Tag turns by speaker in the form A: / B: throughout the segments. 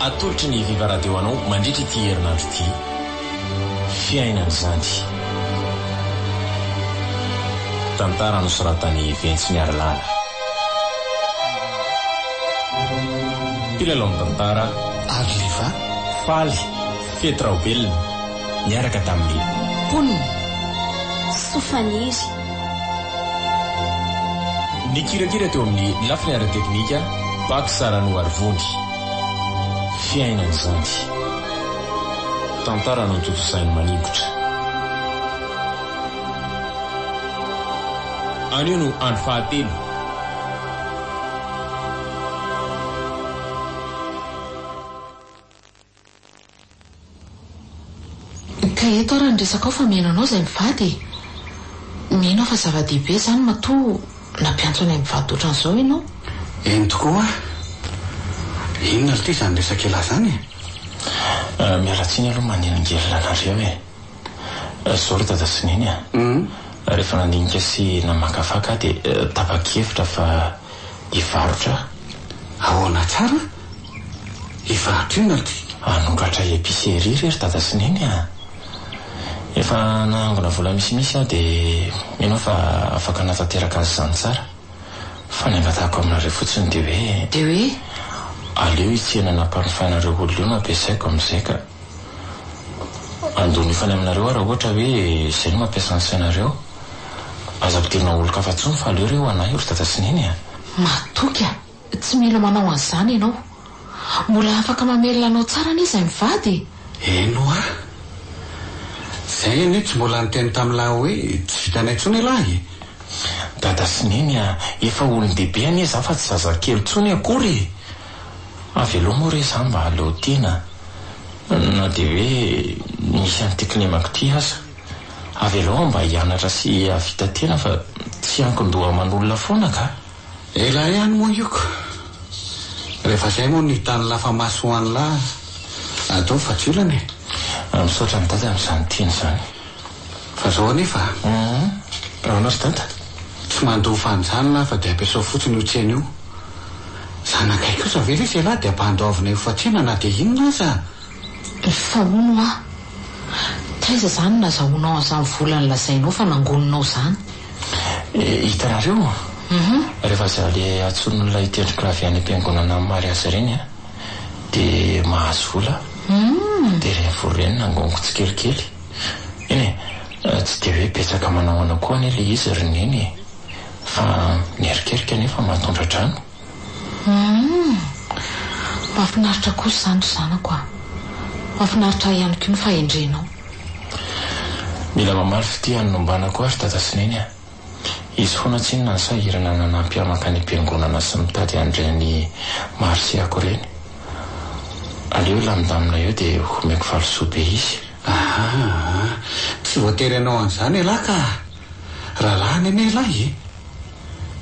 A: Atolotry ny Viva Radio anao mandritra ity herinandro ity. Fiainana izany. Tantara nosoratan'i Ventsy Miarilala. Mpilalao ny tantara.
B: Arliva.
A: Faly, Fety Raobelina, niaraka tamin'i.
C: Mponina, Soa Faniry.
A: Nikirakira teo amin'ny lafiny ara-teknika, Pax Ranoarivony. Fiainana izany. Tantara notontosain'i Maningotra. Anio no andro fahatelo.
D: Ka eto ara ny resakao fa mihaino anao izay mivady e! Mino aho fa zava-dehibe izany matoa nampiantso anay mivady ohatran'izao ianao.
B: Eny tokoa hoa! Inona ry ty izany resak'elah izany e?
A: Miala tsiny aloha manelingelina anareo e! Zao ry dada sy neny a! Rehefa nandinika sy namakafaka aho dia tapa-kevitra fa hivarotra aho.
B: Ahoana tsara? Hivarotra inona ry ty?
A: Hanokatra épicerie re ry dada sy neny a! Efa nahangona vola misimisy aho dia mino aho fa afaka hanatanteraka azy izany tsara. Fa ny angatahako aminareo fotsiny dia hoe.
D: Dia hoe?
A: Aleo io tsena nampanofainareo olona io no ampiasaiko amin'izay ka. Andoha ny hofany aminareo aho raha ohatra hoe izay no mampiasa ny sainareo. Aza ampidirina olon-kafa intsony fa aleo re ho an'ahy io ry dada sy neny a!
D: Matoky a! Tsy mila manao an'izany ianao. Mbola afaka mamelona anao tsara anie izay mivady e!
B: Eny hoa! Izay anie tsy mbola niteny tamin'lah hoe tsy vitanay intsony ialahy e!
A: Dada sy Neny a! Efa olon-dehibe anie za fa tsy zazakely intsony akory e! Avelao moa re za mba aleo tena na dia hoe misy an'ity kilemako ity aza. Avelao aho mba hianatra sy hahavita tena fa tsy hiankin-doha aman'olona foana ka!
B: Ela ihany moa io ko. Rehefa zay moa ny tany lafa maso ho an'lah ataovy fa tsy olana e.
A: Misaotra an'i Dada amin'izany teny izany.
B: Fa zao anefa a.
A: Hum, ahoana ry Dada?
B: Tsy mandoa an'izany lah fa dia ampiasao fotsiny io tsena io. Zanakay kosa ve lesy ialahy dia ampandoavina io fatsena na dia inona aza?
D: Fa hono hoa, taiza izany no nazahoanao an'izany vola nolazainao fa nangoninao izany?
A: Hitanareo? Rehefa za le antsoin'olona hitendry clavier any am-piangonana amin'ny mariazy ireny an, dia mahazo vola aho. Dia ireny vola ireny nangoniko tsikelikely. Eny e, tsy dia hoe betsaka manao ahoana koa anie ilay izy ry Neny e. Fa ny erikerika anefa mahatondra-drano.
D: Humm! Mahafinaritra kosa izany ry zanako a! Mahafinaritra ahy ihany koa ny fahendrenao.
A: Mila mamaly fitia ny nombana koa ry dada sy neny a! Izy foana tsinona no sahirana nanampy ahy mankany am-piangonana sy mitady an'ireny marseako ireny. Aleo hilamindamina eo dia homeko valisoa be izy.
B: Ahaa! Tsy voatery hanao an'izany ialahy ka! Rahalahiny anie ialahy e!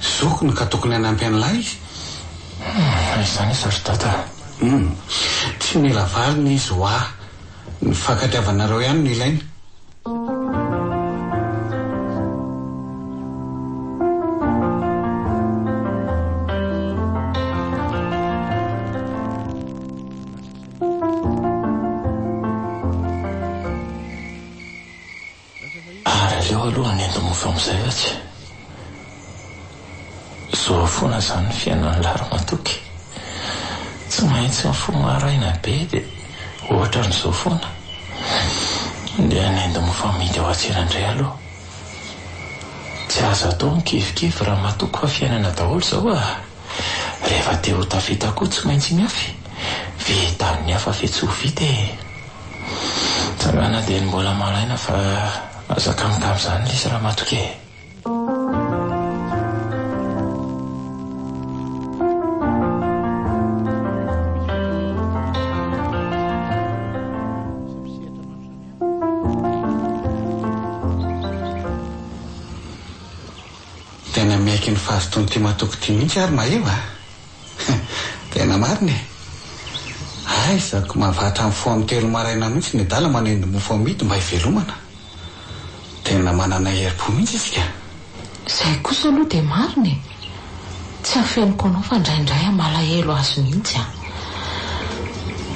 B: Zokiny ka tokony hanampy an'ilay izy.
A: Humm, izany izy ry dada a!
B: Humm, tsy mila valiny izy hoa. Ny fankatiavanareo ihany no ilainy.
A: Ary aleo aloha hanendy mofo amin'izay fa tsy Zao foana izany ny fiainan'i Lary Matoky. Tsy maintsy mifoha maraina be dia ohatran'izao foana. Ndeha hanendy mofo amidy ao an-tsena indray aloha. Tsy azo atao mikivikivy Ramatoky fa fiainana daholo izao ah! Rehefa te ho tafita koa tsy maintsy miafy. Vitan'ny hafa ve tsy ho vita e! Tsangana dieny mbola maraina fa aza kamokamo izany lesy Ramatoky e!
B: Tena miaiky ny fahazotoan'ity matoky ity mihitsy ary Mahefa a! Tena marina e! Aiza ko mahavatra mifoha amin'ny telo maraina mihitsy ny adala manendy mofo amidy mba hivelomana. Tena manana herim-po mihitsy isika.
D: Izay kosa aloha dia marina e! Tsy afeniko anao fa indraindray aho malahelo azy mihitsy an!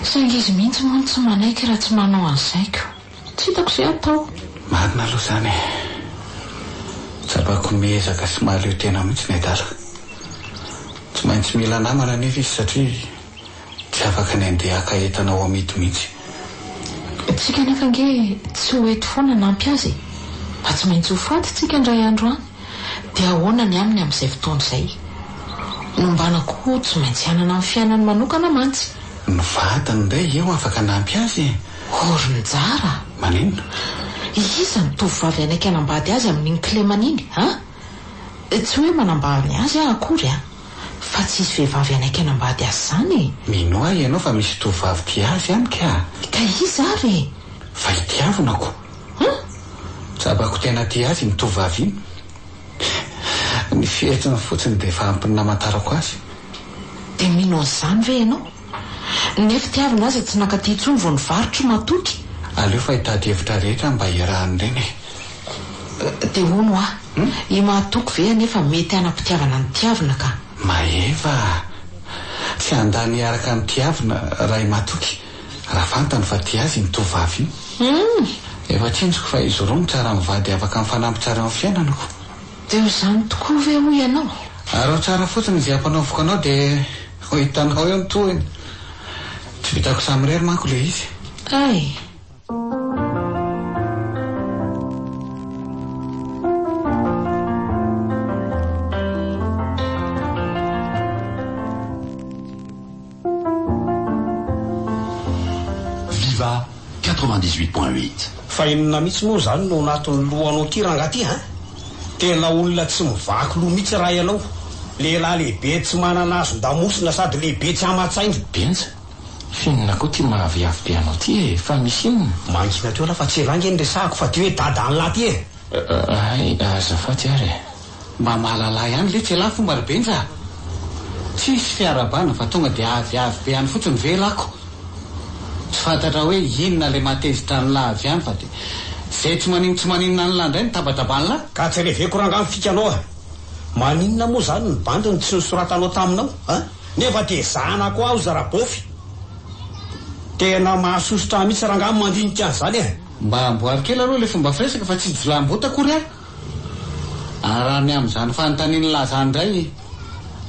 D: Saingy izy mihitsy moa no tsy manaiky raha tsy manao an'izay ko. Tsy hitako izay atao.
B: Marina aloha izany e. Tsapako miezaka sy mahaleo tena mihitsy ny adala. Tsy maintsy mila namana anefa izy satria tsy afaka ny handeha haka entana ho amidy mihitsy.
D: Tsika anefa ange tsy ho eto foana hanampy azy e! Fa tsy maintsy ho faty tsika indray andro any. Dia ahoana ny aminy amin'izay fotoana izay? Nombana koa tsy maintsy hanana ny fiainany manokana mantsy.
B: Ny vadiny indray eo afaka hanampy azy e!
D: Oh ry Njara a!
B: Maninona?
D: Iza no tovovavy hanaiky hanambady azy amin'iny kilemany iny an? Tsy hoe manambany azy aho akory an! Fa tsy hisy vehivavy hanaiky hanambady azy izany e!
B: Minoa ahy ianao fa misy tovovavy tia azy any ka!
D: Ka iza ary e?
B: Fa itiavina ko!
D: Hum?
B: Tsapako tena tia azy iny tovovavy iny. Ny fihetsiny fotsiny dia efa ampy ny namantarako azy.
D: Dia mino an'izany ve ianao? Nefa tiavina aza tsy nankaty intsony vao nivarotra i Matoky.
B: Aleo fa hitady hevitra rehetra mba hiarahan'ireny e.
D: Dia hono hoa, i Mahatoky ve anefa mety hanam-pitiavana an'i Tiavina ka?
B: Maeva a! Tsy handà ny hiaraka amin'i Tiavina raha i Matoky, raha fantany fa tia azy iny tovovavy iny.
D: Hum!
B: Efa tsinjoko fa izy roa no tsara mivady afaka mifanampy tsara eo amin'ny fiainana ko.
D: Dia ho izany tokoa ve hoy ianao?
B: Araho tsara fotsiny izay ampanaoviko anao dia ho hitanao eo ny tohiny. Tsy vitako samirery manko ilay izy.
D: Hay!
E: Viva 98.8.
F: Fa inona mihitsy moa izany no anatin'ny lohanao ity rangahy ity an? Tena olona tsy mivaky loha mihitsy raha ianao. Lehilahy lehibe tsy manana hazon-damosina sady lehibe tsy aman-tsaina.
A: Benja, f'inona koa ity maha aviavy be anao ity e? Fa misy inona?
F: Mangina teo lah fa tsy elah nge no resahako fa ty hoe dadan'lah ty e!
A: Hay, azafady ary e!
B: Mba mahalala ihany letsy elah fomba ry Benja a! Tsisy fiarahabana fa tonga dia aviavy be any fotsiny ve elah ko! Tsy fantatra hoe inona ilay mahatezitra an'lah avy any fa dia izay tsy manin tsy maninona an'lah indray no tabataban'lah!
F: Ka tsy reveko rangaha ny fikanao a! Maninona moa zany ny bandy no tsy nosoratanao taminao a! Nefa dia zanako aho izy Rabôfy! Tena mahasosotra ahy mihitsy rangaha ny mandinika an'izany e!
B: Mba amboary kely aloha ilay fomba firesaka fa tsy jiolahim-boto akory aho. Ary raha ny amin'izany fanontanian'lah izany indray,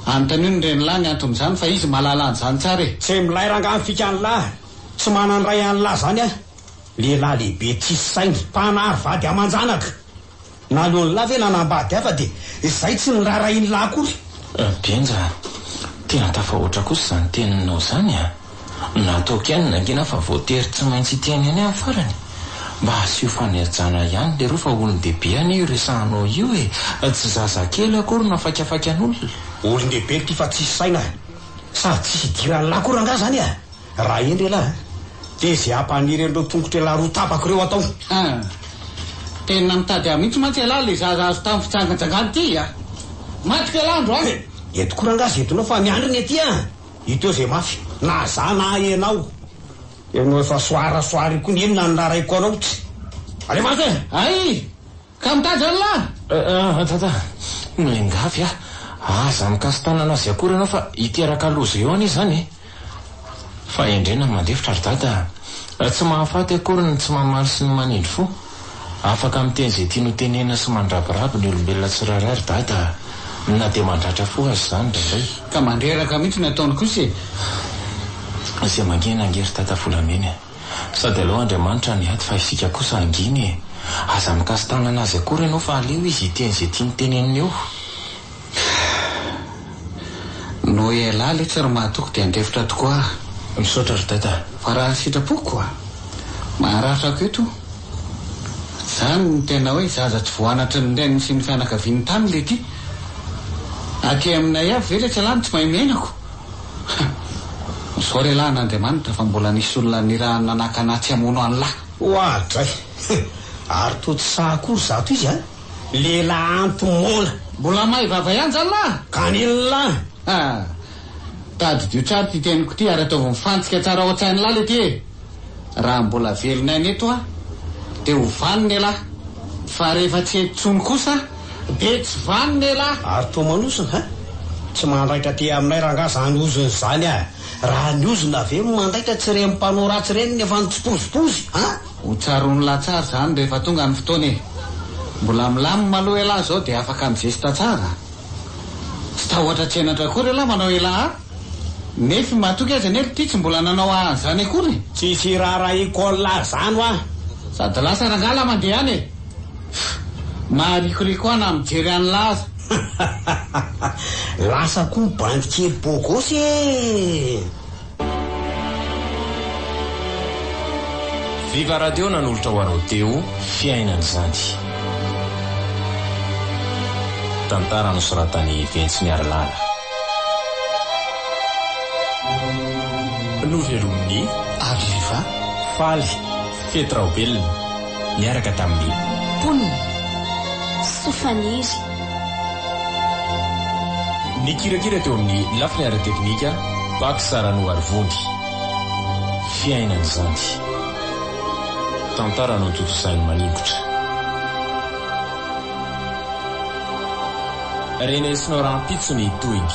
B: anontanio ny renin'lah ny anton'izany fa izy mahalala an'izany tsara e!
F: Tsy milay rangaha ny fikan'lah, tsy manan-dray an'lah zany aho. Lehilahy lehibe tsisy saina, mpanary vady aman-janaka. Naleon'lah ve nanambady hafa dia izay tsy niraharahian'lah akory.
A: Benja a! Tena tafahoatra kosa izany teninao izany a! Nataoko ihany ny nangina fa voatery tsy maintsy hiteny ihany aho farany. Mba asio fanajana ihany leroa fa olon-dehibe anie io resahanao io e! Tsy zazakely akory no afaikafaikan'olona.
F: Olon-dehibe ity fa tsisy saina a! Sady tsisy idiran'lah akory angaha izany a! Raha hendry elah a! Dia izay hampaniry an'ireo tongotr'elah roa tapaka ireo atao.
B: Ah! Tena mitady ahy mihitsy mantsy elah ilay zaza azo tamin'ny fijangajangana ity a! Matiko elah androany!
F: Eto koa rangaha izay entinao fa miandry ny aty a! Hita eo izay mafy, na za na ianao. Ianao efa soara soara io koa ny inona no raraiko anao tsy. Alefaso e!
B: Hay! Ka mitady an'lah!
A: Ah dada, miangavy aho, aza mikasi-tanana azy akory ianao fa hiteraka loza eo anie izany e! Fahendrena ny mandefitra ry dada a! Tsy mahafaty akory ny tsy mamaly sy ny manindry fo. Afaka miteny izay tiany ho tenenina sy mandrabiraby ny olombelona tsirairay ry dada a! Na dia mandratra fo aza izany indraindray.
B: Ka mandreraka mihitsy ny ataony kosa e!
A: Izay mangina ange ry dada volamena e! Sady aleo Andriamanitra ny ady fa isika kosa hangina e! Aza mikasi-tanana azy akory ianao fa aleo izy hiteny izay tiany tenenina eo.
B: Noho ialahy letsy ry Mahatoky dia handefitra tokoa aho.
A: Misaotra ry Dada.
B: Fa raha ny sitrapoko a! Maharatrako eto. Zany no tena hoe zaza tsy voanatry ny reniny sy ny fianakaviany tany le ty. Aty aminay avy ve letsy ialahy no tsy mahay miaina ko? Misaora elah an'Andriamanitra fa mbola nisy olona nirahany nanakana ahy tsy hamono an'lah.
F: Oadray! Ary toa tsy sahy akory izato izy an! Lehilahy anti-moana!
B: Mbola mahay vava ihany zany lah!
F: Kan'inona?
B: Ha! Tadidio tsara ity teniko ity ary ataovy mifantsika tsara ao an-tsain'lah le ty e! Raha mbola velon'aina eto aho dia ho vanona elah, fa rehefa tsy eto intsony kosa dia tsy vanona elah!
F: Ary toa manosona an! Tsy mandraitra aty aminay rangaha zany ozona izany a! Raha ny ozona ve no mandaitra tsy ireny mpanao ratsy ireny no efa nitsipozipozy an!
B: Ho tsaroan'lah tsara izany rehefa tonga ny fotoana e! Mbola milamina aloha elah izao dia afaka mizesta tsara. Tsy tahotra tsy henatra akory elah manao elah a! Nefy matoky aza anie ry tsy mbola nanao an'izany akory e!
F: Tsisy iraharahiako an'lah izany hoa!
B: Sady lasa rangahy lah mandeha any e! Maharikoriko ahy na mijery an'lah aza.
F: Lasa koa bandy kely bogosy e!
A: Viva Radio nanolotra ho anao teo Fiainana izany. Tantara nosoratan'i Ventsy Miarilala. Novelomin'i
B: Arliva.
A: Faly, Fety Raobelina, niaraka tamin'i.
C: Mponina. Soa Faniry.
A: Nikirakira teo amin'ny lafiny ara-teknika, Pax Ranoarivony. Fiainana izany. Tantara notontosain'i Maningotra. Renesinao rahampitso ny tohiny.